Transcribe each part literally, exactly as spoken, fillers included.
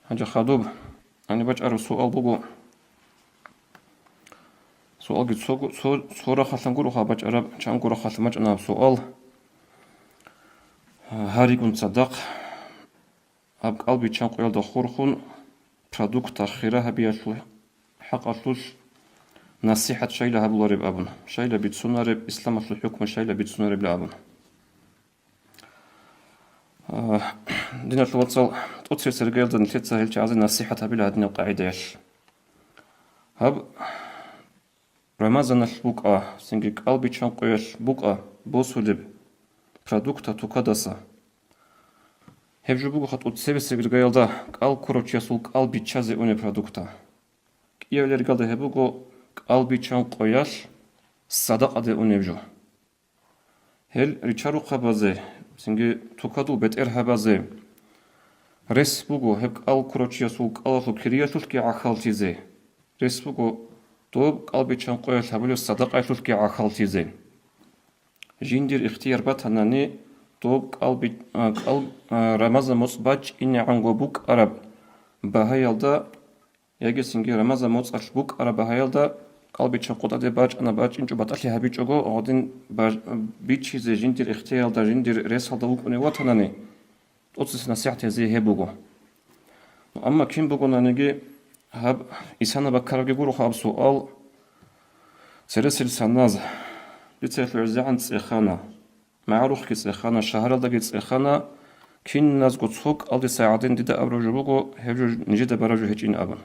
Гьанже хадуб, гьаниб бачӀараб суал буго. Суалги цо-, цо-, цо рахъалъан гуроха бачӀараб, чанго рахъалъан бачӀана гьаб суал. Гьаригун цадахъ, гьаб кӀал биччан къоялда хурхун, продукт хира гьабиялъул хӀакъалъулъ насихӀат щайила гьабулареб абун, щайила бицунареб, исламалъул хӀукму щайила бицунаребла абун. А, диналъул вацал, тӀоцебесеб иргаялда нилъеца гьел чагӀазе насихӀат гьабила гьадинаб къагӀидаялъ. Гьаб Рамазаналъ букӀа, цинги кӀал биччан къоялъ букӀа босулеб продукта тукадаса. Гьеб жо бугоха тӀоцебесеб иргаялда кӀал ккурав чиясул кӀал биччазе унеб продукта. КӀияб иргаялда гьеб буго кӀал биччан къоялъ садакъаде унеб жо. Гьел ричарухъабазе, цинги тукадул бетӀергьабазе рес буго гьеб кӀал ккурав чиясул кӀалалъул кириялъулъги гӀахьаллъизе. Рес буго доб кӀал биччан къоялъ гьабулеб садакъаялъулъги гӀахьаллъизе. Жиндир ихтияр батанани, доб кӀал би-, а, кӀал, а, Рамазан моцӀ бачӀинегӀанго букӀараб багьаялда яги цинги Рамазан моцӀалъ букӀараб багьаялда кӀал биччан къоялда бачӀана, бачӀинчӀо батӀалъи гьабичӀого, гьадин баж-, биччизе жиндир ихтияралда, жиндир ресалда вукӀунев ватанани, тӀоцебесеб насихӀат гьезие гьеб буго. Ну, амма кин бугонаниги, гьаб исана баккарабги гуроха гьаб суал, цересел саназ, дица гьелъул гӀезегӀан цӀехана. МагӀарухъги цӀехана, шагьаралдаги цӀехана, киназго цо кӀалдиса гӀадин дида абураб жо буго, гьеб жо нижеда бараб жо гьечӀин абун.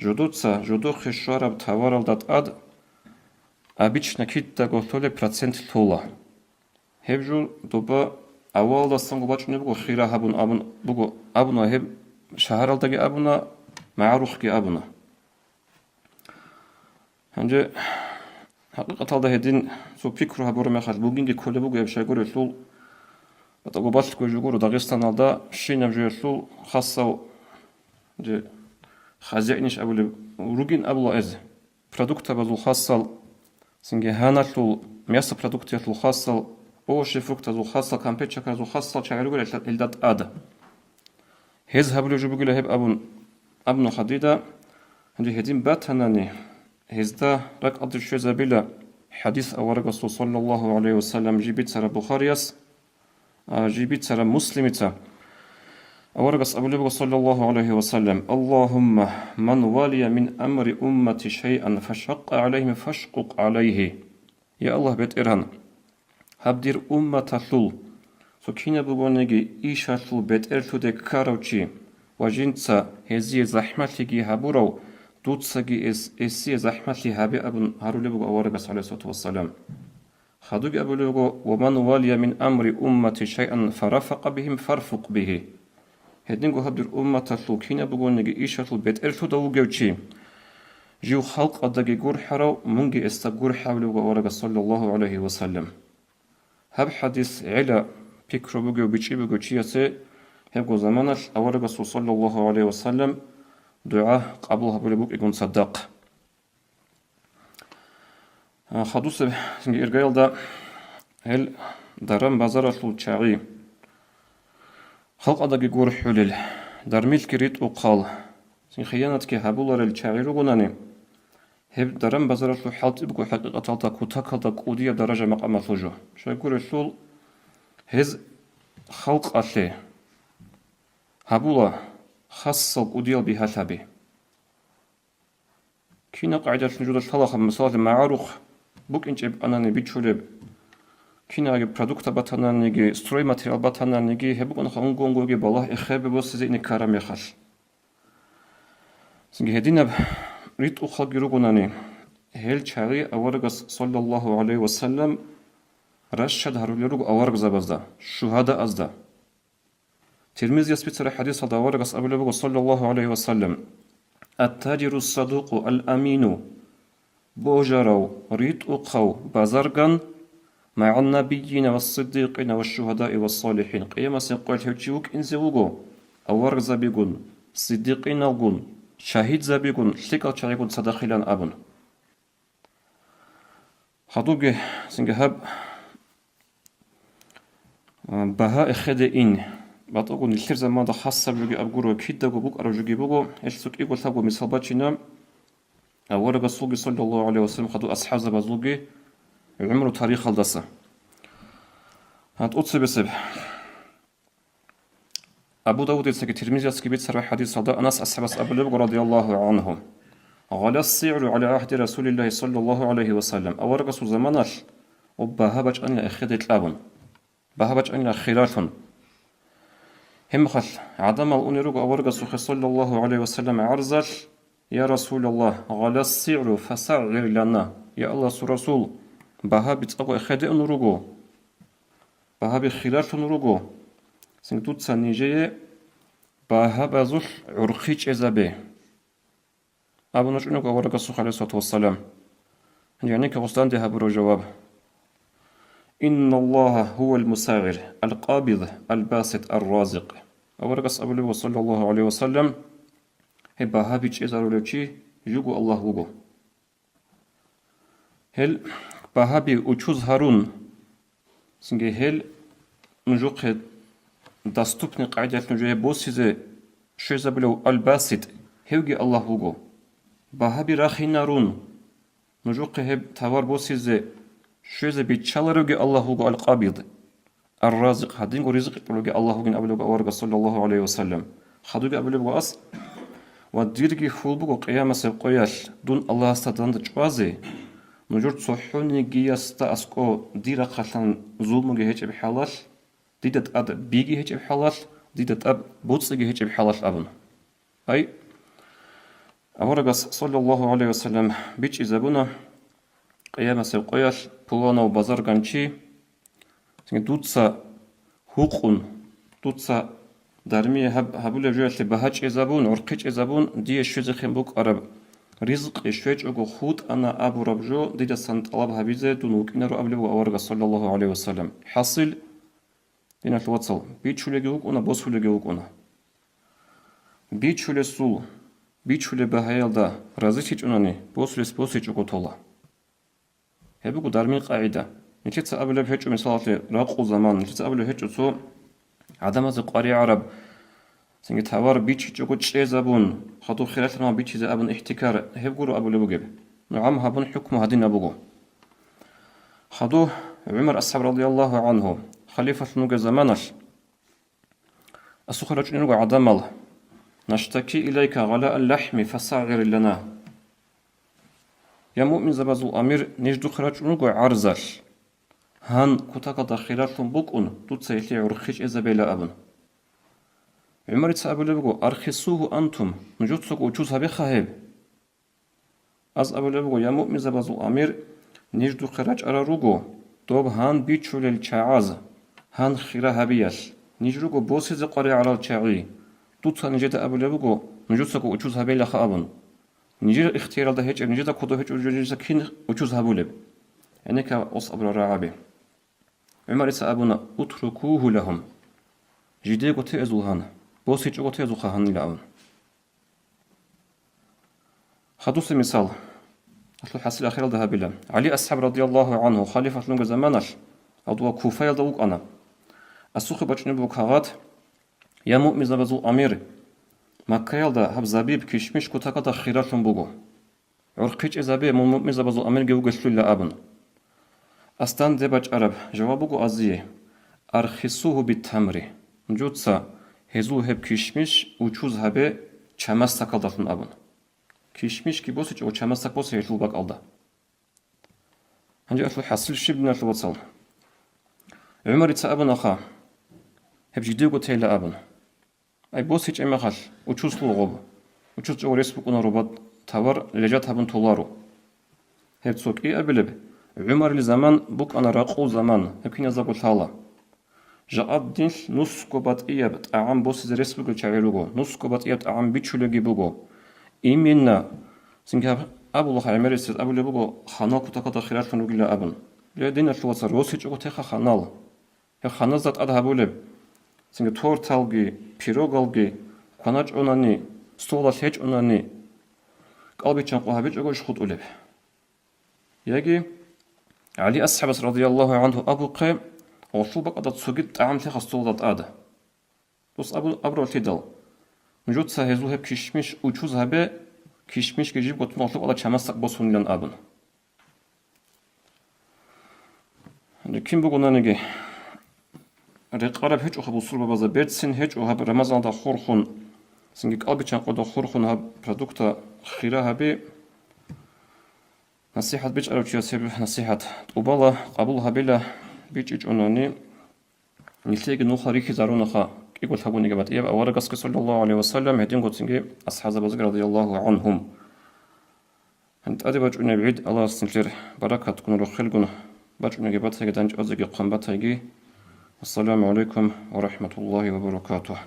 Жодоца, жодохъе щвараб товаралда тӀад обычно кидаго лъолеб процент лъола. Гьеб жо доба авалалдасанго бачӀунеб буго, хира гьабун абун буго, абуна гьеб шагьаралдаги абуна, магӀарухъги абуна. Гьанже, хӀакъикъаталда гьедин цо пикру гьабураб мехалъ бугинги кколеб буго гьеб щайгурелъул, батӀаго балъго жо гуро Дагъистаналда щинаб жоялъул хасав, гьанже, хазяинищ абулеб, ругин абула эз, продуктабазул хасал, цинги гьаналъул, мясопродуктиялъул хасал, овощи-фруктазул хасал, кампет-чакаразул хасал чагӀи ругел гьелда тӀад. Гьез гьабулеб жо бугила гьеб абун, абуна хадида, гьанже гьедин батанани, гьезда ракӀалде щвезабила хӀадис аварагасул, саллаллагьу гӀалайгьи ва саллам, жиб бицараб Бухарияс, а, жиб бицараб Муслимица. Аварагас абулеб буго, саллаллагьу гӀалайгьи ва саллам: «Аллагьумма, ман валия мин амри уммати шайъан фашакъкъа гӀалайгьим фашкъукъ гӀалайгьи». Я Аллагь, БетӀергьан, гьаб дир умматалъул цо кинаб бугониги ишалъул бетӀерлъуде ккарав чи ва жинца гьезие захӀмалъиги гьабурав, дуцаги эс-, эсие захӀмалъи гьабе абун гьарулеб буго аварагас, гӀалайгьиссалату вассалам. Хадуги абулеб буго: «Ва ман валия мин амри уммати шайъан фарафакъа бигьим фарфукъ бигьи». Гьединго гьаб дир умматалъул кинаб бугониги ишалъул бетӀерлъуда вугев чи, жив халкъалдаги гурхӀарав, мунги эсда гурхӀавлевго аварагас, саллаллагьу гӀалайгьи ва саллам. Гьаб хӀадис гӀела пикру бугев, бичӀчӀи бугев чиясе гьебго заманалъ аварагасул, саллаллагьу гӀалайгьи ва саллам, дугӀа къабул гьабулеб букӀигун цадахъ. А, хадусеб иргаялда гьел даран-базаралъул чагӀи, халкъалдаги гурхӀулел, дармилъги ритӀухъал, цин хиянатги гьабуларел чагӀи ругонани, гьеб даран-базаралъул хӀалтӀи буго хӀакъикъаталда кутакалда кӀудияб даража-макъамалъул жо. Щайгурелъул гьез халкъалъе гьабула хасал кӀудиял бигьалъаби. Кинаб къагӀидалъун жуда лъалаха, мисалалъе, магӀарухъ букӀинчӀеб анани бичулеб, кинаги продукта батананиги, стройматериал батананиги, гьеб букӀанаха унго-унгоги балагь эхебе босизе ине ккараб мехалъ. Цинги гьединаб ритӀухъалги ругонани, гьел чагӀи аварагас, саллаллагьу гӀалайгьи ва саллам, ращад гьарулел руго аварагзабазда, шугьадаазда. Тирмизияс бицараб хӀадисалда аварагас абулеб буго, саллаллагьу гӀалайгьи ва саллам: «Ат-таджиру садукъу ал-амину», божарав, ритӀухъав базарган, «магӀан-набиййина вас-сиддикъина ваш-шугьадаи вас-салихӀин», Къиямасеб къоялъ гьев чи вукӀинзе вуго аварагзабигун, сиддикъиналгун, шагьидзабигун, лъикӀал чагӀигун цадахъилан абун. Хадубги цинги гьаб А, багьа эхеде ин. БатӀаго нилъер заманда хасаб жоги аб гуро, кидаго букӀараб жоги буго, гьелъ цо кӀиго-лъабго мисал бачина, аварагасулги, саллаллагьу гӀалайгьи вассалам, хадур асхӀабзабазулги гӀумру тарихалдаса. ГьатӀуцебесеб. Абу Давудицаги Тирмизиясги бицараб хӀадисалда Анас асхӀабас абулеб буго, радияллагьу гӀангьу: «Гъала ссигӀру гӀала гӀагьди Расулиллагьи саллаллагьу гӀалайгьи васаллам», аварагасул заманалъ гьеб багьа бачӀанила эхеде кьабун. Багьа бачӀанила хиралъун. Гьебмехалъ гӀадамал унел руго аварагасухъе, саллаллагьу гӀалайгьи васаллам, гӀарзалъ: «Я Расулаллагь, гъала ссигӀру фасагӀгӀир лана». Я Аллагьасул Расул, багьаби цӀакъго эхеде ун руго. Багьаби хиралъун руго, цинги дуца нижее багьабазулъ гӀурхъи чӀезабе, абун вачӀунего аварагасухъ, гӀалайгьиссалату вассалам. Гьанже гьаниб гъосда данде гьабураб жаваб: «Инналлагьа гьувал мусагӀир, ал-къабид, ал-басит, ар-разикъ». Аварагас абулеб буго, саллаллагьу гӀалайгьи вассалам, гьеб багьаби чӀезарулев чи живго Аллагь вуго. Гьел багьаби учуз гьарун, цинги гьел нужухъе доступный къагӀидалъ нужее босизе щвезабулев Аль-Басит, гьевги Аллагь вуго. Багьаби рахинарун, нужухъе гьеб товар босизе щвезе биччаларевги Аллагь вуго Аль-Къабид. Ар-Разикъ, гьадинго ризкъи кьулаги Аллагь вугин абулеб буго аварагас, саллаллагьу гӀалайгьи вассалам. Хадуги абулеб буго ас: «Ва дирги хьул буго къиямасеб къоялъ дун Аллагьасда данде чӀвазе, нужер цохӀонигиясда аскӀо дир рахъалъан зулмуги гьечӀеб хӀалалъ, дида тӀад биги гьечӀеб хӀалалъ, дида тӀад боцӀиги гьечӀеб хӀалалъ», – абун. Ай, аварагас, саллаллагьу гӀалайгьи вассалам, бичӀчӀизабуна къиямасеб къоялъ пуланав базарган чи, цинги дуца гьукъун, дуца дармие гьаб-, гьабулеб жоялъе багьа чӀезабун, гӀурхъи чӀезабун, дие щвезехъин букӀараб ризкъи щвечӀого хутӀана абураб жо дидасан тӀалаб гьабизе дун вукӀинаро абулеб буго аварагас, саллаллагьу гӀалайгьи вассалам. ХӀасил, диналъул вацал, бичулеги вукӀуна, босулеги вукӀуна. Бичулесул, бичулеб багьаялда разилъичӀунани, босулес босичӀого тола. Гьеб буго дармил къагӀида. Нилъеца абулеб гьечӀо, мисалалъе, ракъул заман, нилъеца абулеб гьечӀо цо гӀадамазе къваригӀараб, цинги товар бичичӀого чӀезабун, хадуб хиралъ гьабун бичизе абун ихтикар, гьеб гуро абулеб бугеб. НугӀам гьабун хӀукму гьадин абуго. Хадуб ГӀумар асхӀаб, радияллагьу гӀангьу, халифалъун вугеб заманалъ, асухъе рачӀунел руго гӀадамал: «Наштаки илайка гъалаал лахӀми фасагӀгӀир лана». Я муъминзабазул амир, ниж духъе рачӀун руго гӀарзалъ, гьан кутакалда хиралъун букӀун, дуца гьелъие гӀурхъи чӀезабейила абун. ГӀумарица абулеб буго: «Архисугьу антум, нужецаго учуз гьабеха гьеб». Аз абулеб буго: «Я муъминзабазул амир, ниж духъе рачӀарал руго, доб гьан бичулел чагӀаз, гьан хира гьабиялъ, ниж руго босизе къваригӀарал чагӀи. Дуца нижеда абулеб буго, нужецаго учуз гьабейилаха абун. Нижер ихтияралда гьечӀеб, нижеда кодоб гьечӀеб жо нижеца кин учуз гьабулеб?» ГӀенекка ос абурал рагӀаби. ГӀумарица абуна: «Утрукугьу лагьум». Жидего теазул гьан, босичӀого теазулха гьанила абун. Хадусеб мисал. Алъул хӀасил ахиралда гьабила. ГӀали асхӀаб, радияллагьу гӀангьу, халифалъун вугеб заманалъ, гьадув Куфаялда вукӀана. Асухъе бачӀунеб буго кагъат: «Я муъминзабазул амир, Маккаялда гьаб забиб, кишмиш кутакалда хиралъун буго. ГӀурхъи чӀезабе, мун муъминзабазул амирги вугелъулила», – абун. Ас данде бачӀараб жаваб буго азие: «Архисугьу бит-тамри». Нужеца гьезул гьеб кишмиш учуз гьабе чамасдакалдалъун абун. Кишмишги босичӀого чамасдак босе гьелъул бакӀалда. Гьанже алъул хӀасил щиб, диналъул вацал? ГӀумарица абунаха, гьеб жидего тейила абун. Ай, босичӀеб мехалъ, учуз лъугъоб. Учуз чӀого рес букӀунаро, бат-, товар лежат гьабун толаро. Гьеб цо кӀиабилеб, ГӀумарил заман букӀана ракъул заман, гьеб киназдаго лъала. Жакъа динлъ нусго батӀияб тӀагӀам босизе рес бугел чагӀи руго, нусго батӀияб тӀагӀам бичулебги буго. Именно, цинги гьаб-, абулаха гӀемерисез абулеб буго, ханал кутакалда хиралъун ругила абун. Ле, диналъул вацал, росичӀого теха ханал. Гьеб ханазда тӀад гьабулеб, цинги торталги, пирогалги кваначӀонани, столалъ гьечӀонани, кӀалбиччанкъо гьабичӀого иш хутӀулеб. Яги ГӀали асхӀабас, радияллагьу гӀангьу, абухъе, Гъолъул бакӀалда цоги тӀагӀам лъе столалда тӀад. Дос абу-, абураб лъидал: «Нужеца гьезул гьеб кишмиш учуз гьабе, кишмишги жибго тун гъолъул бакӀалда чамасдакъ босунилан», – абун. Кин бугонаниги, рекъараб гьечӀоха бусурбабазда, берцин гьечӀо гьаб Рамазаналда хурхун, цинги кӀалбиччан къоялда хурхун гьаб продукта хира гьаби. НасихӀат бичӀарав чияс гьеб насихӀат тӀубала, къабул гьабила, бичӀчӀичӀони. Нилъееги нуха рихьизарунаха, кӀиго лъабгониги батӀияб аварагасги, саллаллагьу гӀалайгьи ва саллам, гьединго цинги асхӀабзабазги, радияллагьу гӀанхум. ТӀаде бачӀунеб гӀид Аллагьас нилъер баракатгун, рохелгун бачӀунеги батайги, дандчӀвазеги хъван батайги. Ассаламу гӀалайкум ва рахӀматуллагьи ва баракатугь.